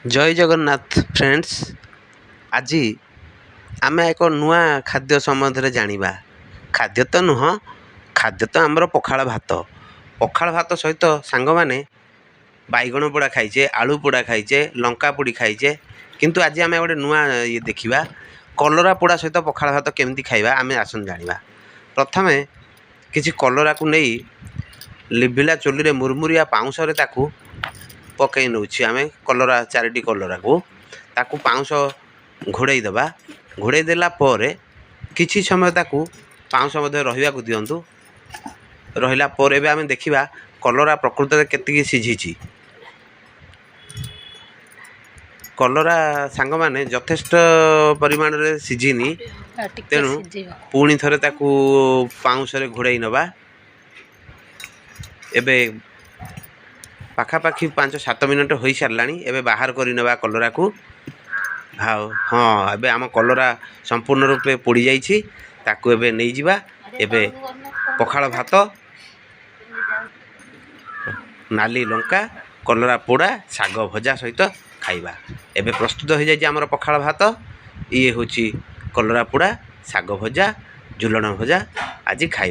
ଜୟ Jagannath friends, ଆଜି ଆମେ ଏକ ନୂଆ ଖାଦ୍ୟ ସମ୍ବନ୍ଧରେ ଜାଣିବା। ଖାଦ୍ୟ ତ ନୁହଁ, ଖାଦ୍ୟ ତ ଆମର ପଖାଳ ଭାତ। ପଖାଳ ଭାତ ସହିତ ସାଙ୍ଗମାନେ ବାଇଗଣ ପୋଡ଼ା ଖାଇଛେ, ଆଳୁ ପୋଡ଼ା ଖାଇଛେ, ଲଙ୍କା ପୋଡ଼ି ଖାଇଛେ, କିନ୍ତୁ ଆଜି ଆମେ ଗୋଟେ ନୂଆ ଇଏ ଦେଖିବା। କଲରା ପୋଡ଼ା ସହିତ ପଖାଳ ଭାତ କେମିତି ଖାଇବା, ଆମେ ଆସନ୍ତୁ ଜାଣିବା। ପ୍ରଥମେ କିଛି କଲରାକୁ ନେଇ ଲିଭିଲା ଚୁଲିରେ ମୁରମୁରିଆ ପାଉଁଶରେ ତାକୁ ପକାଇ ନେଉଛି। ଆମେ କଲରା, ଚାରିଟି କଲରାକୁ ତାକୁ ପାଉଁଶ ଘୋଡ଼େଇ ଦେବା। ଘୋଡ଼େଇ ଦେଲା ପରେ କିଛି ସମୟ ତାକୁ ପାଉଁଶ ମଧ୍ୟ ରହିବାକୁ ଦିଅନ୍ତୁ। ରହିଲା ପରେ ଏବେ ଆମେ ଦେଖିବା କଲରା ପ୍ରକୃତରେ କେତିକି ସିଝିଛି। କଲରା ସାଙ୍ଗମାନେ ଯଥେଷ୍ଟ ପରିମାଣରେ ସିଝିନି, ଟିକେ ତେଣୁ ସିଝିବ। ପୁଣି ଥରେ ତାକୁ ପାଉଁଶରେ ଘୋଡ଼େଇ ନେବା। ଏବେ ପାଖାପାଖି 5-7 ମିନିଟ୍ ହୋଇସାରିଲାଣି। ଏବେ ବାହାର କରିନେବା କଲରାକୁ। ଆଉ ହଁ, ଏବେ ଆମ କଲରା ସମ୍ପୂର୍ଣ୍ଣ ରୂପେ ପୋଡ଼ିଯାଇଛି। ତାକୁ ଏବେ ନେଇଯିବା। ଏବେ ପଖାଳ ଭାତ, ନାଲି ଲଙ୍କା, କଲରା ପୋଡ଼ା, ଶାଗ ଭଜା ସହିତ ଖାଇବା। ଏବେ ପ୍ରସ୍ତୁତ ହୋଇଯାଇଛି ଆମର ପଖାଳ ଭାତ। ଇଏ ହେଉଛି କଲରା ପୋଡ଼ା, ଶାଗ ଭଜା, ଝୁଲଣ ଭଜା ଆଜି ଖାଇବା।